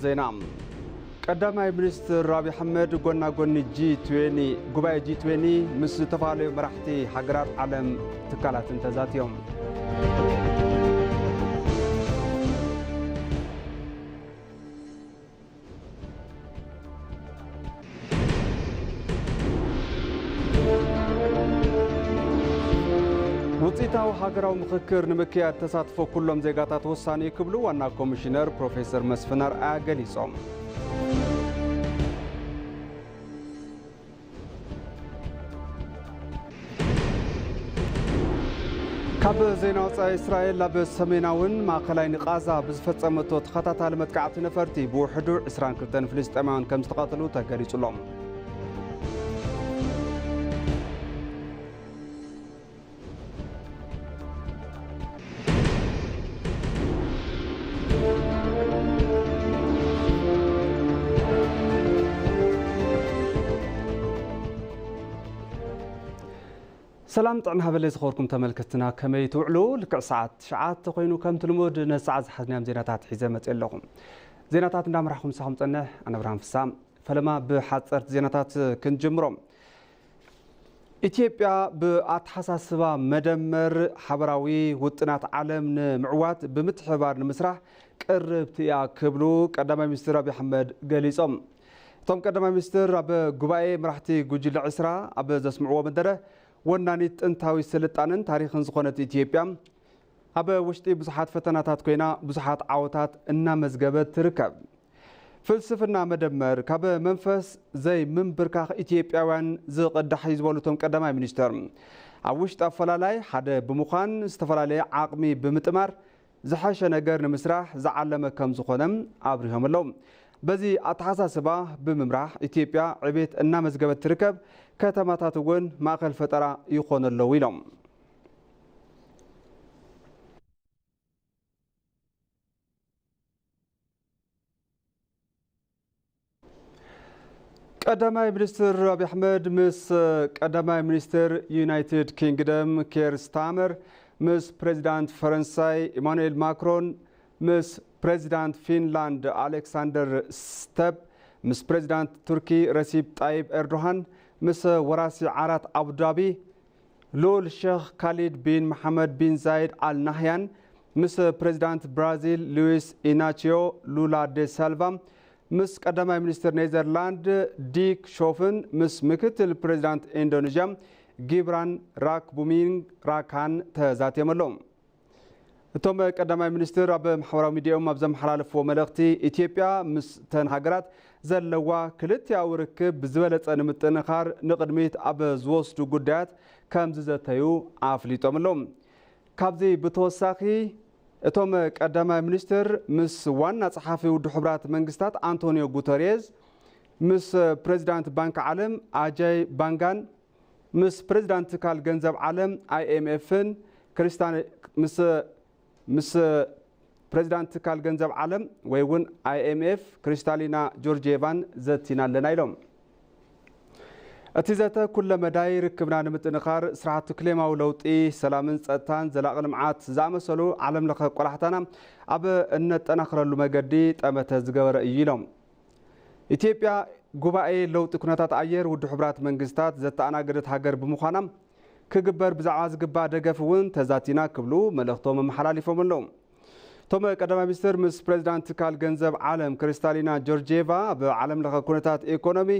ዜና። ቀዳማይ ሚኒስትር ኣብይ ኣሕመድ ጎና ጎኒ ጂ ትዌንቲ፣ ጉባኤ ጂ ትዌንቲ ምስ ዝተፈላለዩ መራሕቲ ሃገራት ዓለም ትካላትን ተዛትዮም። ውፅኢታዊ ሃገራዊ ምኽክር ንምክያድ ተሳትፎ ኩሎም ዜጋታት ወሳኒ እዩ ክብሉ ዋና ኮሚሽነር ፕሮፌሰር መስፍን ኣርኣያ ገሊጾም። ካብ ዜና ወጻኢ፣ እስራኤል ኣብ ሰሜናውን ማእከላይን ቃዛ ብዝፈጸመቶ ተኸታታሊ መጥቃዕቲ ነፈርቲ ብውሕዱ ዕስራን ክልተን ፍልስጤማውያን ከም ዝተቐተሉ ተገሊጹ ኣሎ። ሰላም ጥዕና ሃበለይ ዝኸበርኩም ተመልከትና፣ ከመይ ትውዕሉ? ልክዕ ሰዓት ትሽዓተ ኮይኑ ከምቲ ልሙድ ነዚ ሰዓት ዝሓዝናዮም ዜናታት ሒዘ መፅእ ኣለኹ። ዜናታት እንዳመራሕኹም ምሳኹም ፀንሕ ኣነ ብርሃን ፍሳ። ፈለማ ብሓፀርቲ ዜናታት ክንጅምሮም። ኢትዮጵያ ብኣተሓሳስባ መደመር ሓበራዊ ውጥናት ዓለም ንምዕዋት ብምትሕብባር ንምስራሕ ቅርብቲ እያ ክብሉ ቀዳማይ ሚኒስትር ኣብይ ኣሕመድ ገሊጾም። እቶም ቀዳማይ ሚኒስትር ኣብ ጉባኤ መራሕቲ ጉጅለ ዕስራ ኣብ ዘስምዕዎ መደረ፣ ወናኒት ጥንታዊ ስልጣነን ታሪኽን ዝኾነት ኢትዮጵያ ኣብ ውሽጢ ብዙሓት ፈተናታት ኮይና ብዙሓት ዓወታት እናመዝገበት ትርከብ። ፍልስፍና መደመር ካብ መንፈስ ዘይምንብርካኽ ኢትዮጵያውያን ዝቕዳሕ እዩ ዝበሉ እቶም ቀዳማይ ሚኒስትር፣ ኣብ ውሽጢ ኣፈላላይ ሓደ ብምዃን ዝተፈላለየ ዓቕሚ ብምጥማር ዝሐሸ ነገር ንምስራሕ ዝዓለመ ከም ዝኾነ ኣብሪሆም ኣለዉ። በዚ ኣተሓሳስባ ብምምራሕ ኢትዮጵያ ዕቤት እናመዝገበት ትርከብ፣ ከተማታት እውን ማእኸል ፈጠራ ይኾኑ ኣለዉ ኢሎም። ቀዳማይ ሚኒስትር ኣብይ ኣሕመድ ምስ ቀዳማይ ሚኒስትር ዩናይትድ ኪንግደም ኬር ስታመር፣ ምስ ፕሬዚዳንት ፈረንሳይ ኢማኑኤል ማክሮን፣ ምስ ፕሬዚዳንት ፊንላንድ ኣሌክሳንደር ስተብ፣ ምስ ፕሬዚዳንት ቱርኪ ረሲብ ጣይብ ኤርዶሃን፣ ምስ ወራሲ ዓራት ኣቡዳቢ ልኡል ሼኽ ካሊድ ቢን መሓመድ ቢን ዛይድ ኣል ናህያን፣ ምስ ፕሬዚዳንት ብራዚል ሉዊስ ኢናቺዮ ሉላ ደ ሳልቫ፣ ምስ ቀዳማይ ሚኒስትር ኔዘርላንድ ዲክ ሾፍን ምስ ምክትል ፕሬዚዳንት ኢንዶኔዥያ ጊብራን ራክቡሚንግ ራካን ተዛትዮም ኣለዉ። እቶም ቀዳማይ ሚኒስትር ኣብ ማሕበራዊ ሚዲያኦም ኣብ ዘመሓላለፍዎ መልእኽቲ፣ ኢትዮጵያ ምስ ተን ሃገራት ዘለዋ ክልቲኣዊ ርክብ ብዝበለጸ ንምጥንኻር ንቕድሚት ኣብ ዝወስዱ ጉዳያት ከም ዝዘተዩ ኣፍሊጦም ኣለዉ። ካብዚ ብተወሳኺ፣ እቶም ቀዳማይ ሚኒስትር ምስ ዋና ጸሓፊ ውድብ ሕቡራት መንግስታት ኣንቶኒዮ ጉተሬዝ፣ ምስ ፕሬዚዳንት ባንክ ዓለም ኣጃይ ባንጋን፣ ምስ ፕሬዚዳንት ትካል ገንዘብ ዓለም ኣይኤምኤፍን ክሪስታን-፣ ምስ፣ ምስ ፕሬዚዳንት ትካል ገንዘብ ዓለም ወይ እውን ኣይኤምኤፍ ክሪስታሊና ጆርጂየቫን ዘቲና ኣለና ኢሎም። እቲ ዘተ ኩለ መዳይ ርክብና ንምጥንኻር፣ ስራሕቲ ክሌማዊ ለውጢ፣ ሰላምን ጸጥታን፣ ዘላቒ ልምዓት ዝኣመሰሉ ዓለም ለኸ ቆላሕታና ኣብ እነጠናኽረሉ መገዲ ጠመተ ዝገበረ እዩ ኢሎም። ኢትዮጵያ ጉባኤ ለውጢ ኩነታት ኣየር ውድብ ሕቡራት መንግስታት ዘተኣናገደት ሃገር ብምዃና፣ ክግበር ብዛዕባ ዝግባእ ደገፍ እውን ተዛቲና ክብሉ መልእኽቶም ኣመሓላሊፎም ኣለዉ። እቶም ቀዳማይ ሚኒስትር ምስ ፕሬዚዳንት ትካል ገንዘብ ዓለም ክሪስታሊና ጆርጂየቫ፣ ኣብ ዓለም ለኸ ኩነታት ኢኮኖሚ፣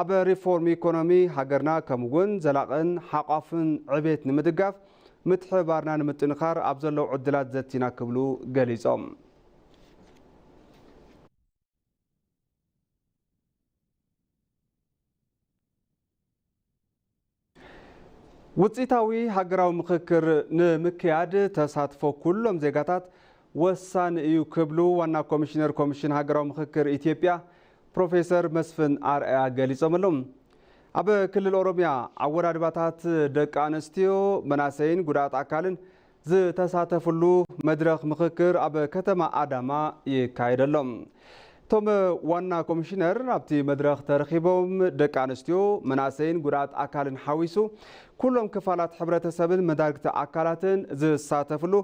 ኣብ ሪፎርም ኢኮኖሚ ሃገርና፣ ከምኡ እውን ዘላቕን ሓቋፍን ዕቤት ንምድጋፍ ምትሕብባርና ንምጥንኻር ኣብ ዘለዉ ዕድላት ዘቲና ክብሉ ገሊጾም። ውፅኢታዊ ሃገራዊ ምኽክር ንምክያድ ተሳትፎ ኩሎም ዜጋታት ወሳኒ እዩ ክብሉ ዋና ኮሚሽነር ኮሚሽን ሃገራዊ ምኽክር ኢትዮጵያ ፕሮፌሰር መስፍን ኣርኣያ ገሊጾም ኣለዉ። ኣብ ክልል ኦሮሚያ ኣወዳድባታት ደቂ ኣንስትዮ፣ መናሰይን ጉዳት ኣካልን ዝተሳተፍሉ መድረኽ ምኽክር ኣብ ከተማ ኣዳማ ይካየድ ኣሎ። እቶም ዋና ኮሚሽነር ኣብቲ መድረኽ ተረኺቦም፣ ደቂ ኣንስትዮ፣ መናእሰይን ጉድኣት ኣካልን ሓዊሱ ኩሎም ክፋላት ሕብረተሰብን መዳርግቲ ኣካላትን ዝሳተፍሉ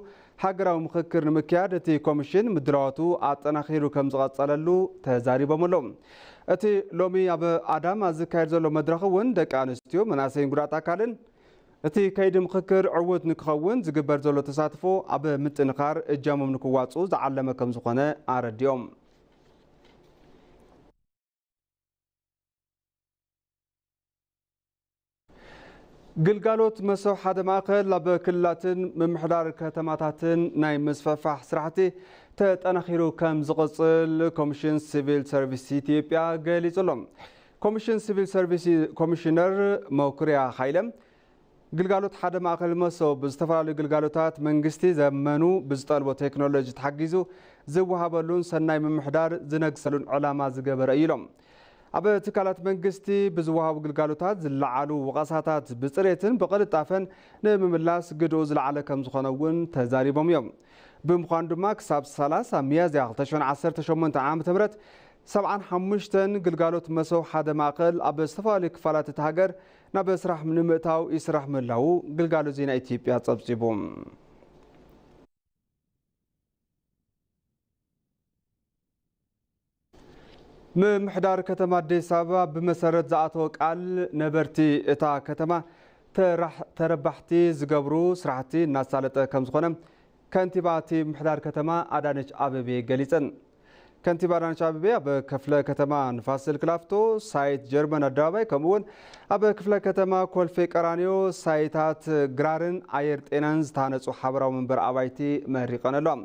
ሃገራዊ ምኽክር ንምክያድ እቲ ኮሚሽን ምድላዋቱ ኣጠናኺሩ ከም ዝቐጸለሉ ተዛሪቦም ኣለዉ። እቲ ሎሚ ኣብ ኣዳማ ዝካየድ ዘሎ መድረኽ እውን ደቂ ኣንስትዮ፣ መናእሰይን ጉድኣት ኣካልን እቲ ከይዲ ምኽክር ዕዉት ንክኸውን ዝግበር ዘሎ ተሳትፎ ኣብ ምጥንኻር እጃሞም ንክዋፅኡ ዝዓለመ ከም ዝኾነ ኣረዲኦም። ግልጋሎት መሰው ሓደ ማእኸል ኣብ ክልላትን ምምሕዳር ከተማታትን ናይ ምስፍሕፋሕ ስራሕቲ ተጠናኺሩ ከም ዝቕፅል ኮሚሽን ሲቪል ሰርቪስ ኢትዮጵያ ገሊጹ ኣሎ። ኮሚሽን ሲቪል ሰርቪስ ኮሚሽነር መኩርያ ሃይለ፣ ግልጋሎት ሓደ ማእኸል መሶብ ብዝተፈላለዩ ግልጋሎታት መንግስቲ ዘመኑ ብዝጠልቦ ቴክኖሎጂ ተሓጊዙ ዝወሃበሉን ሰናይ ምምሕዳር ዝነግሰሉን ዕላማ ዝገበረ እዩ ኢሎም። ኣብ ትካላት መንግስቲ ብዝወሃቡ ግልጋሎታት ዝለዓሉ ወቐሳታት ብፅሬትን ብቕልጣፈን ንምምላስ ግድኡ ዝለዓለ ከም ዝኾነ እውን ተዛሪቦም እዮም። ብምዃኑ ድማ ክሳብ ሰላሳ ሚያዝያ ክልተ ሽሕን ዓሰርተ ሸሞንተን ዓመተ ምህረት ሰብዓን ሓሙሽተን ግልጋሎት መሰው ሓደ ማእኸል ኣብ ዝተፈላለዩ ክፋላት እታ ሃገር ናብ ስራሕ ንምእታው ይስራሕ ምህላዉ ግልጋሎት ዜና ኢትዮጵያ ጸብጺቡ። ምምሕዳር ከተማ ኣዲስ ኣበባ ብመሰረት ዝኣተወ ቃል ነበርቲ እታ ከተማ ተራሕ-፣ ተረባሕቲ ዝገብሩ ስራሕቲ እናሳለጠ ከም ዝኾነ ከንቲባ እቲ ምምሕዳር ከተማ ኣዳነች ኣቤቤ ገሊፀን። ከንቲባ ኣዳነች ኣቤቤ ኣብ ክፍለ ከተማ ንፋስ ስልክ ላፍቶ ሳይት ጀርመን ኣደባባይ፣ ከምኡ እውን ኣብ ክፍለ ከተማ ኮልፌ ቀራኒዮ ሳይታት ግራርን ኣየር ጤናን ዝተሃነፁ ሓበራዊ መንበሪ ኣባይቲ መሪቐን ኣለዋ።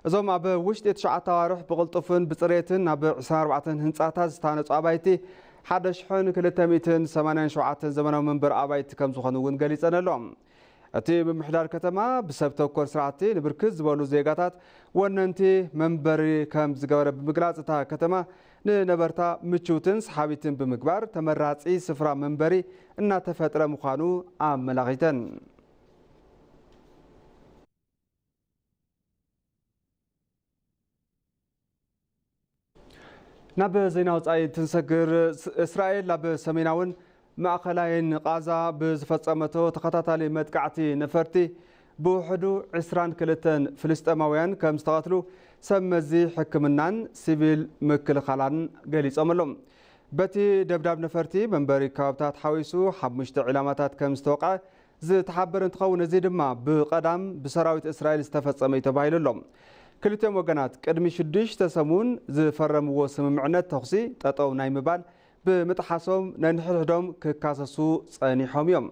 እዞም ኣብ ውሽጢ ትሽዓተ ኣዋርሕ ብቕልጡፍን ብፅሬትን ናብ ዕስራን ኣርባዕተን ህንፃታት ዝተሃነፁ ኣባይቲ ሓደ ሽሕን ክልተ ሚእትን ሰማንያን ሸውዓተን ዘመናዊ መንበሪ ኣባይቲ ከም ዝኾኑ እውን ገሊፀን ኣለዋ። እቲ ምምሕዳር ከተማ ብሰብ ተኮር ስራሕቲ ንብርክት ዝበሉ ዜጋታት ወነንቲ መንበሪ ከም ዝገበረ ብምግላፅ፣ እታ ከተማ ንነበርታ ምችውትን ሰሓቢትን ብምግባር ተመራፂ ስፍራ መንበሪ እናተፈጥረ ምዃኑ ኣመላኺተን። ናብ ዜና ወጻኢ እንትንሰግር፣ ስ-፣ እስራኤል ኣብ ሰሜናውን ማእኸላይን ቃዛ ብዝፈጸመቶ ተኸታታሊ መጥቃዕቲ ነፈርቲ ብውሕዱ ዕስራን ክልተን ፍልስጤማውያን ከም ዝተቐትሉ ሰብ መዚ ሕክምናን ሲቪል ምክልኻላን ገሊጾም ኣለዉ። በቲ ደብዳብ ነፈርቲ መንበሪ ከባብታት ሓዊሱ ሓሙሽተ ዒላማታት ከም ዝተወቕዐ ዝተሓበረ እንትኸውን፣ እዚ ድማ ብቐዳም ብሰራዊት እስራኤል ዝተፈጸመ እዩ ተባሂሉ ኣሎ። ክልቲኦም ወገናት ቅድሚ ሽዱሽተ ሰሙን ዝፈረምዎ ስምምዕነት ተኹሲ ጠጠው ናይ ምባል ብምጥሓሶም ነንሕድሕዶም ክካሰሱ ጸኒሖም እዮም።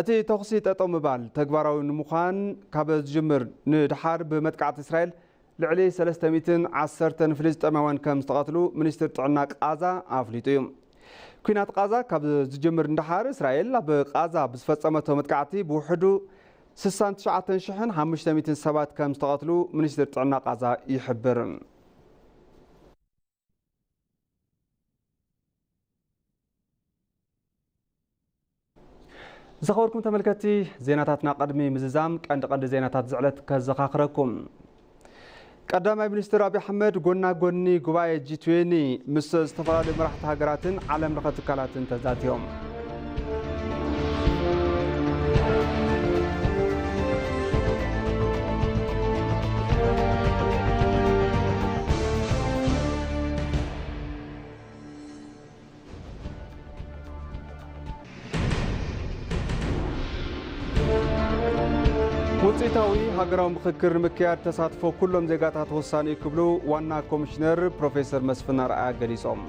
እቲ ተኹሲ ጠጠው ምባል ተግባራዊ ንምዃን ካብ ዝጅምር ንድሓር ብመጥቃዕቲ እስራኤል ልዕሊ ሰለስተ ሚእትን ዓሰርተን ፍልስጤማውያን ከም ዝተቐትሉ ሚኒስትር ጥዕና ቃዛ ኣፍሊጡ እዩ። ኲናት ቃዛ ካብ ዝጅምር ንደሓር፣ እስራኤል ኣብ ቃዛ ብዝፈጸመቶ መጥቃዕቲ ብውሕዱ ስሳን ትሽዓተን ሽሕን ሓሙሽተ ሚእትን ሰባት ከም ዝተቐትሉ ሚኒስትር ጥዕና ቃዛ ይሕብር። ዝኸበርኩም ተመልከትቲ፣ ዜናታትና ቅድሚ ምዝዛም ቀንዲ ቀንዲ ዜናታት ዝዕለት ከዘኻኽረኩም። ቀዳማይ ሚኒስትር ኣብይ ኣሕመድ ጎና ጎኒ ጉባኤ ጂ ትዌንቲ ምስ ዝተፈላለዩ መራሕቲ ሃገራትን ዓለም ለኸ ትካላትን ተዛቲዮም። ውፅኢታዊ ሃገራዊ ምኽክር ንምክያድ ተሳትፎ ኩሎም ዜጋታት ወሳኒ እዩ ክብሉ ዋና ኮሚሽነር ፕሮፌሰር መስፍን ኣርኣያ ገሊጾም።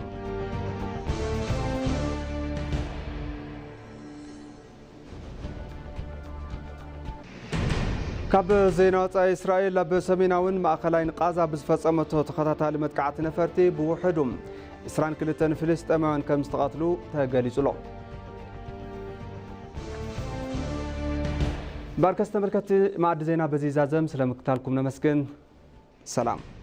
ካብ ዜና ወጻኢ፣ እስራኤል ኣብ ሰሜናውን ማእኸላይን ቃዛ ብዝፈጸመቶ ተኸታታሊ መጥቃዕቲ ነፈርቲ ብውሕዱ ዕስራን ክልተን ፍልስጤማውያን ከም ዝተቐትሉ ተገሊጹ ኣሎ። እምበኣርከስ ተመልከትቲ፣ መኣዲ ዜና በዚ ይዛዘም። ስለ ምክታልኩም ነመስግን። ሰላም።